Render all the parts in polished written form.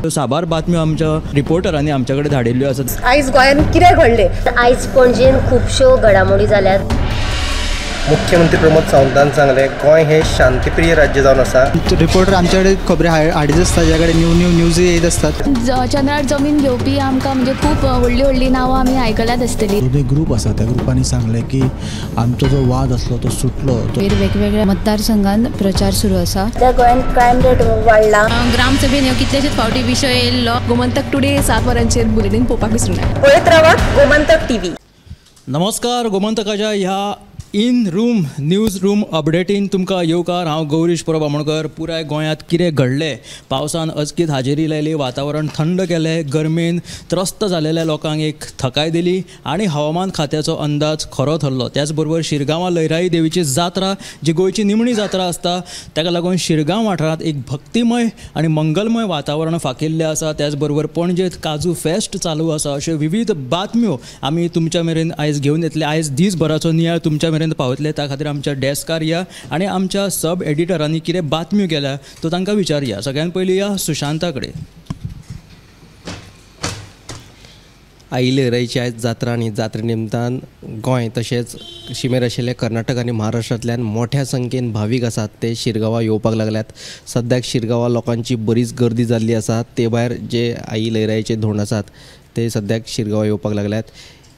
साबार बातम्यो आमच्या रिपोर्टरांनी आमच्या कडेन धाडिल्ल्यो आसात. आयज गोंयांत कितें घडलें? आयज पणजेन खुबश्यो घडामोडी जाल्यात. मुख्यमंत्री प्रमोद सावंतान सांगलें, गोंय हे शांतिप्रिय राज्य जावन आसा. रिपोर्टर आमच्या कडेन खबरी हाडीत आसता, ज्या कडेन न्यू न्यू न्यूज येत आसतात. चंद्रार जमीन घेवपी आमकां म्हणजे खूब व्हडली व्हडली नांवां आमी आयकल्यात आसतली. दोनूय ग्रूप आसा, त्या ग्रुपांनी सांगलें की आमचो जो वाद आसलो तो सुटलो. वेगवेगळ्या मतदारसंघान प्रचार सुरू आसा. त्या गोंयांत क्रायम रेट वाडला. ग्रामसभेन ह्यो कितलेशेच फावटी विशय येयल्लो. गोमंतक टुडे 7 वरांचेर बुलेटीन पळोवपाक विसरूं नाका. पळयत रावात गोमंतक टीव्ही. नमस्कार, गोमंतकाच्या ह्या इन रूम न्यूज रूम अपडेटीन तुमकां येवकार. हांव गौरीश परब आमोणकर. पुराय गोंयांत कितें घडलें, पावसान अचकीत हाजेरी लायली, वातावरण थंड केलें, गरमेन त्रस्त जालेल्या लोकांक एक थकाय दिली आनी हवामान खात्याचो अंदाज खरो थरलो. त्याच बरोबर शिरगांवां लयराई देवीची जात्रा जी गोंयची निमणी जात्रा आसता ताका लागून शिरगांव वाठारांत एक भक्तिमय आनी मंगलमय वातावरण फाकिल्लें आसा. त्याच बरोबर पणजेंत काजू फेस्ट चालू आसा. अश्यो विविध बातम्यो आमी तुमच्या मेरेन आयज घेवन येतले. आयज दीसभराचो नियाळ तुमच्या मेरेन पावतले. त्या खातीर आमच्या डेस्कार या आनी आमच्या सब एडिटरांनी कितें बातम्यो केल्या तो तांकां विचारया. सगळ्यान पयलीं या सुशांता कडेन. आई लयराईची आयज जात्रा आनी जात्रे निमतान गोंय तशेंच शिमेर आशिल्ले कर्नाटक आनी महाराष्ट्रांतल्यान मोठ्या संख्येन भावीक आसात ते शिरगांवा येवपाक लागल्यात. सद्याक शिरगांवा लोकांची बरीच गर्दी जाल्ली आसा. ते भायर जे आई लयराईचे धोंड आसात ते सद्याक शिरगांवा येवपाक लागल्यात.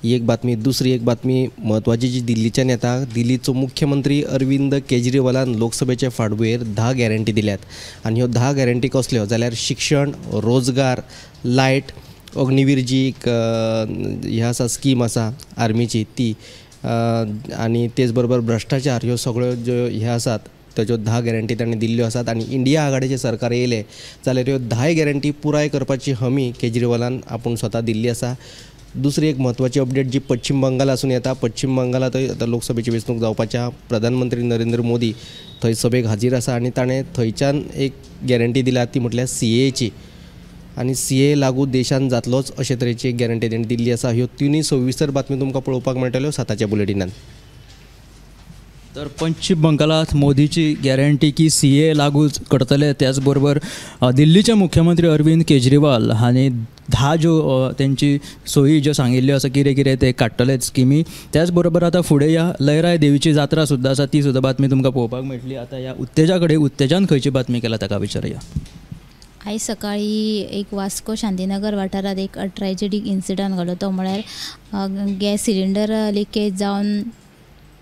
ही एक बातमी. दुसरी एक बातमी म्हत्वाची जी दिल्लीच्यान येता, दिल्लीचो मुख्यमंत्री अरविंद केजरीवालान लोकसभेचे फाटभुंयेर 10 गॅरंटी दिल्यात आनी ह्यो 10 गॅरंटी कसल्यो जाल्यार शिक्षण, रोजगार, लायट, अग्निवीर जी एक ह्या आसा स्कीम आसा आर्मीची ती, आनी तेच बरोबर भ्रश्टाचार, ह्यो सगळ्यो ज्यो ह्यो आसात ताच्यो 10 गॅरंटी तांणी दिल्ल्यो आसात. आनी इंडिया आघाडीचें सरकार येयलें जाल्यार ह्यो 10 गॅरंटी पुराय करपाची हमी केजरीवालान आपूण स्वता दिल्ली आसा. दुसरी एक म्हत्वाची अपडेट जी पश्चिम बंगालासून येता, पश्चिम बंगालांतय आतां लोकसभेची वेंचणूक जावपाच्या प्रधानमंत्री नरेंद्र मोदी थंय सभेक हाजीर आसा आनी ताणें थंयच्यान एक गॅरंटी दिल्या ती म्हटल्यार सीएची, आनी सीए लागू देशांत जातलोच अशे तरेची एक गॅरंटी ताणें दिल्ली आसा. ह्यो तिनूय सविस्तर बातमी तुमकां पळोवपाक मेळटल्यो 7च्या बुलेटिनान. तर पश्चिम बंगालात मोदीची गॅरंटी की सीए लागू करतले. त्याच बरोबर दिल्लीचे मुख्यमंत्री अरविंद केजरीवाल हांणी 10 ज्यो तेंची सोयी ज्यो सांगिल्ल्यो आसा कितें कितें ते काडटले स्किमी. त्याच बरोबर आतां फुडें ह्या लयराय देवीची जात्रा सुद्दां आसा ती सुद्दां बातमी तुमकां पळोवपाक मेळटली. आतां ह्या उत्तेजा कडेन, उत्तेजान खंयची बातमी केला ताका विचारया. आयज सकाळी एक वास्को शांतीनगर वाठारांत एक ट्रेजेडीक इन्सिडंट घडलो. तो म्हळ्यार गॅस सिलिंडर लिकेज जावन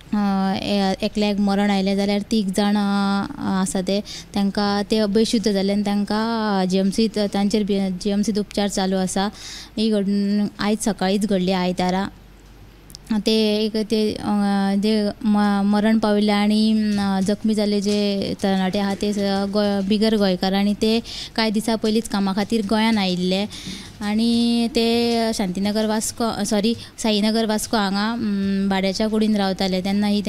एकल्याक मरण आयलें जाल्यार 3 जाण आसा ते तांकां ते बेशुद्ध जाले आनी तांकां जीएमसीत तांचेर जीएमसीत उपचार चालू आसा. ही घडणूक आयज सकाळीच घडली, आयतारा. ते एक ते जे मरण पाविल्ले आनी जखमी जाल्ले जे तरणाटे आहा ते बिगर गोंयकार आनी ते कांय दिसां पयलींच कामा खातीर गोंयान आयिल्ले आनी ते शांतीनगर वास्को सॉरी साईनगर वास्को हांगा भाड्याच्या कुडीन रावताले. तेन्ना ही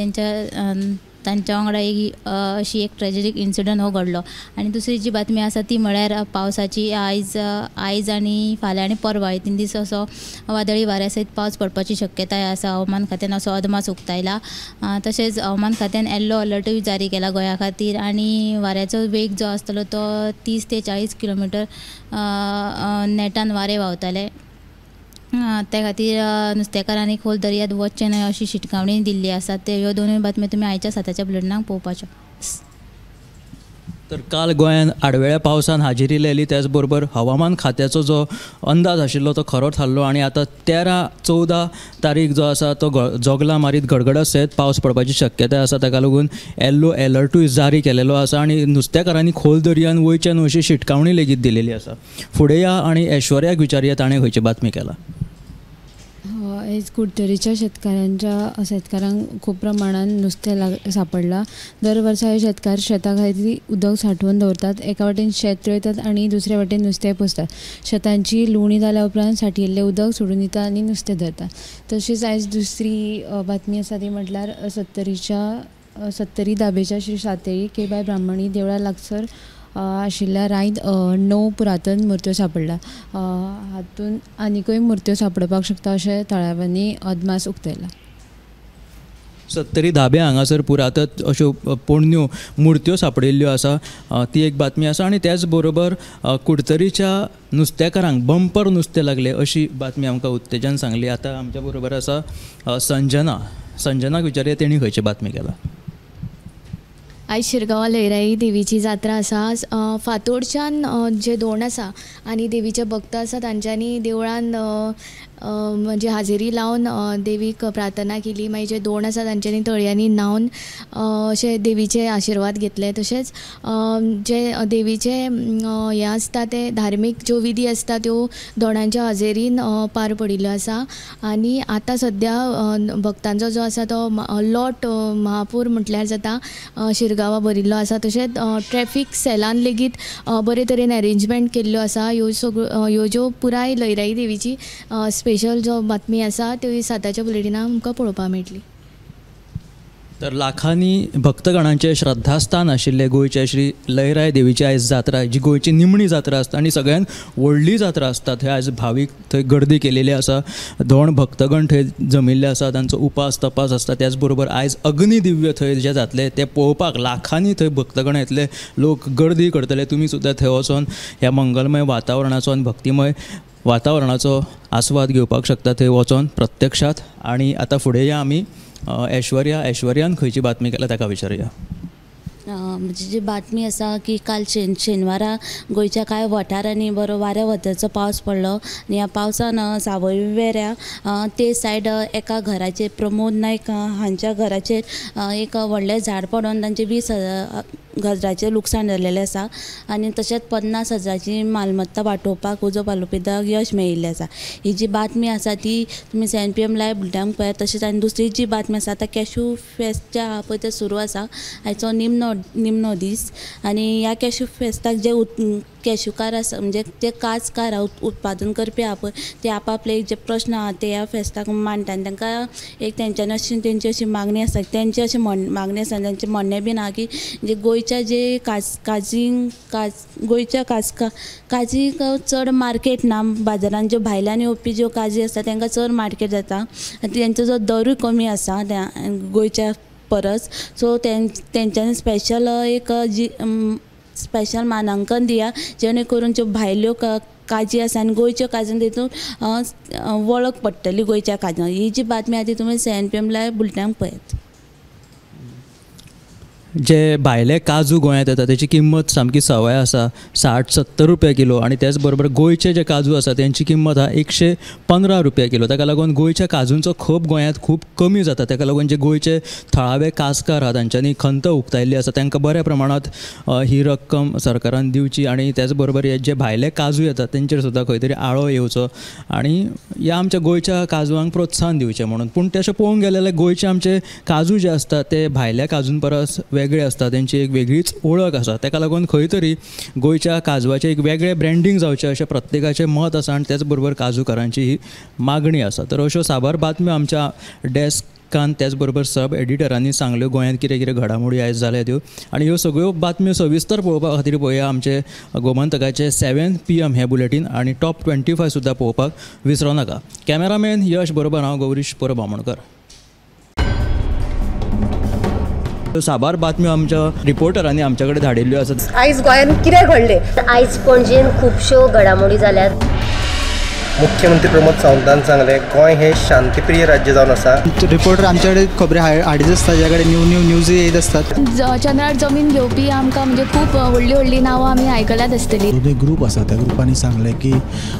तांच्या वांगडा एक अशी एक ट्रेजेडीक इन्सिडंट हो घडलो. आनी दुसरी जी बातमी आसा ती म्हळ्यार पावसाची. आयज आनी फाल्यां आनी परवा 3 दीस असो वादळी वाऱ्या सयत पावस पडपाची शक्यताय आसा. हवामान खात्यान असो अदमास उक्तायला. तशेंच हवामान खात्यान येल्लो अलर्टूय जारी केला गोंया खातीर आनी वाऱ्याचो वेग जो आसतलो तो 30 ते 40 किलोमिटर नेटान वारें व्हांवतालें. त्या खातीर नुस्तेकारांनी खोल दर्यांत वचचें न्हय अशी शिटकावणी दिल्ली आसा. ते ह्यो दोनूय बातम्यो तुमी आयच्या 7च्या बुलेटिनाक पळोवपाच्यो. तर काल गोंयांत आडवेळ्या पावसान हाजेरी लायली. त्याचबरोबर हवामान खात्याचो जो अंदाज आशिल्लो तो खरो थारलो आनी आतां 13-14 तारीख जो आसा तो जोगलां मारीत गडगडत सयत पावस पडपाची शक्यताय आसा. ताका लागून येल्लो एलर्टूय जारी केलेलो आसा आनी नुस्तेकारांनी खोल दर्यांत वयचें न्हय अशी शिटकावणी लेगीत दिलेली आसा. फुडें या आनी ऐश्वर्याक विचारया ताणें खंयची बातमी केला. आयज कुडतरीच्या शेतकारांक खूब प्रमाणान नुस्तें सांपडलां. दर वर्सा हे शेतकार शेता खातीर उदक सांठोवन दवरतात. एका वाटेन शेत रोयतात आनी दुसरे वाटेन नुस्तें पोसतात. शेतांची लुवणी जाल्या उपरांत सांठयिल्लें उदक सोडून दितात आनी नुस्तें धरतात. तशीच आयज दुसरी बातमी आसा ती म्हटल्यार सत्तरी दाबेच्या श्री सातेरी केबाय ब्राह्मणी देवळा लागसर आशिल्ल्या रांयत 9 पुरातन मुर्त्यो सांपडल्या. हातूंत आनिकूय मुर्त्यो सांपडपाक शकता अशें थळाव्यांनी अदमास उक्तायला. सत्तरी धाबे हांगासर पुरातत्व अश्यो पोरण्यो मुर्त्यो सापडिल्ल्यो आसा, ती एक बातमी आसा. आनी त्याच बरोबर कुडतरीच्या नुस्तेकारांक बंपर नुस्तें लागलें अशी बातमी आमकां उत्तेजन सांगली. आतां आमच्या बरोबर आसा संजना. संजनाक विचारया तेणी खंयची बातमी केला. आयज शिरगांवा लयराई देवीची जात्रा आसा. फातोडच्यान जे धोंड आसा आनी देवीचे भक्त आसा तांच्यांनी देवळान म्हणजे हाजेरी लावन देवीक प्रार्थना केली. मागीर जे धोंड आसा तांच्यांनी तळयांनी न्हांवन अशे देवीचे आशिर्वाद घेतले. तशेंच जे देवीचे हें आसता ते धार्मीक ज्यो विधी आसता त्यो धोंडांच्या हाजेरीन पार पडिल्ल्यो आसा. आनी आतां सद्या भक्तांचो जो आसा तो लोट महापूर म्हटल्यार जाता शिरगांवा भरिल्लो आसा. तशेंच ट्रॅफीक सेलान लेगीत बरे तरेन एरेंजमेंट केल्ल्यो आसा. ह्यो सगळ्यो ह्यो ज्यो पुराय लयराई देवीची स्पेशल जो बातमी आसा ती 7च्या बुलेटिनाक आमकां पळोवपाक मेळटली. तर लाखांनी भक्तगणांचें श्रद्धास्थान आशिल्लें गोंयचे श्री लयराय देवीची आयज जात्रा, जी गोंयची निमणी जात्रा आसता आनी सगळ्यान व्हडली जात्रा आसता, थंय आयज भावीक थंय गर्दी केलेली आसा. धोंड भक्तगण थंय जमिल्ले आसा, तांचो उपास तपास आसता. त्याच बरोबर आयज अग्निदिव्य थंय जें जातलें तें पळोवपाक लाखांनी थंय भक्तगण येतले, लोक गर्दी करतले. तुमी सुद्दां थंय वचोन ह्या मंगलमय वातावरणाचो आनी भक्तिमय वातावरणाचो आस्वाद घेवपाक शकता थंय वचोन प्रत्यक्षात. आनी आतां फुडें या आमी ऐश्वर्या. ऐश्वर्यान खंयची बातमी केल्या ताका विचारुया. म्हणजे जी बातमी आसा की काल शेनवारा गोंयच्या कांय वाठारांनी बरो वाऱ्या वताचो पावस पडलो आनी ह्या पावसान सावय वेऱ्या ते सायड एका घराचेर प्रमोद नायक हांच्या घराचेर एक व्हडलें झाड पडून तांचें 20 हजाराचें लुकसाण जाल्लेलें आसा आनी तशेंच 50 हजाराची मालमत्ता वाटोवपाक उजो पालोवपी दळाक यश मेळिल्लें आसा. ही जी बातमी आसा ती तुमी 7 PM live बुलेटिनाक पळयात. तशेंच आनी दुसरी जी बातमी आसा आतां कॅश्यू फेस्ट जे आहा पळय तें सुरू आसा. आयचो निमणो दीस आनी ह्या कॅश्यू फेस्ताक जे कॅश्यूकार आसा म्हणजे जे काजकार उत्पादन करपी आहा पळय ते आपापले जे प्रश्न आहा ते ह्या फेस्ताक मांडटा आनी तांकां एक तेंच्यांनी अशी तेंची अशी मागणी आसा, तेंची अशी मागणी आसा आनी तेंचें म्हणणें बीन आहा की जे गोंयच्या जे गोंयच्या काजीक चड मार्केट ना, बाजारान ज्यो भायल्यान येवपी ज्यो काजी आसता तांकां चड मार्केट जाता आनी तेंचो जो दरूय कमी आसा त्या गोंयच्या परस. सो तेंच्यांनी स्पेशल एक जी स्पेशल मानांकन दिया जेणे करून ज्यो भायल्यो काजी आसा आनी गोंयच्यो काजी तितून वळख पडटली गोंयच्या काजांक. ही जी बातमी आहा ती तुमी 7 PM live बुलेटिनाक पळयात. जे भायले काजू गोंयांत येता तेची किंमत सामकी सवाय आसा, 60-70 रुपया किलो. आनी त्याच बरोबर गोंयचे जे काजू आसा तेंची किंमत आहा 115 रुपया किलो. ताका लागून गोंयच्या काजूंचो खप गोंयांत खूब कमी जाता. ताका लागून जे गोंयचे थळावे काजकार आहा तांच्यांनी खंत उक्तायल्ली आसा, तांकां बऱ्या प्रमाणांत ही रक्कम सरकारान दिवची आनी त्याच बरोबर हे जे भायले काजू येतात तेंचेर सुद्दां खंय तरी आळो येवचो आनी ह्या आमच्या गोंयच्या काजवांक प्रोत्साहन दिवचें म्हणून. पूण तशें पळोवंक गेलें जाल्यार गोंयचे आमचे काजू जे आसता ते भायल्या काजूं परस वेगळे आसता, तेंची एक वेगळीच ओळख आसा. ताका लागून खंय तरी गोंयच्या काजवाचें एक वेगळें ब्रँडींग जावचें अशें प्रत्येकाचें मत आसा आनी त्याच बरोबर काजूकारांची ही मागणी आसा. तर अश्यो साबार बातम्यो आमच्या डेस्कान त्याच बरोबर सब एडिटरांनी सांगल्यो गोंयांत कितें कितें घडामोडी आयज जाल्या त्यो. आनी ह्यो सगळ्यो बातम्यो सविस्तर पळोवपा खातीर पळोवया आमचे गोमंतकाचे 7 PM हें बुलेटीन आनी टॉप 25 सुद्दां पळोवपाक विसरो नाका. कॅमेरामॅन यश बरोबर हांव गौरीश परब आमोणकर. साबार बातम्यो आमच्या रिपोर्टरांनी आमच्या कडेन धाडिल्ल्यो आसात. आयज गोंयांत कितें घडलें? आयज पणजेन खुबश्यो घडामोडी जाल्यात. मुख्यमंत्री प्रमोद सावंतान सांगलें गोंय हे शांतिप्रिय राज्य जावन आसा. रिपोर्टर आमच्या कडेन खबरी हाडीत आसता, ज्या कडेन न्यू न्यू न्यूज येत आसतात. चंद्रार जमीन घेवपी आमकां म्हणजे खूब व्हडली व्हडली नांवां आमी आयकल्यात आसतली. एक ग्रूप आसा त्या ग्रुपांनी सांगलें की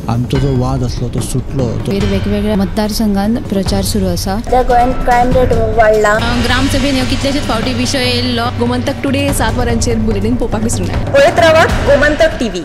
आमचो जो वाद आसलो तो सुटलो. वेगवेगळ्या मतदारसंघान प्रचार सुरू आसा. गोंयांत क्रायम रेट वाडला. ग्रामसभेन ह्यो कितलेशेच फावटी विशय येयल्लो. गोमंतक टुडे 7 वरांचेर बुलेटीन पळोवपाक विसरूं नाका. पळयत रावात गोमंतक टीव्ही.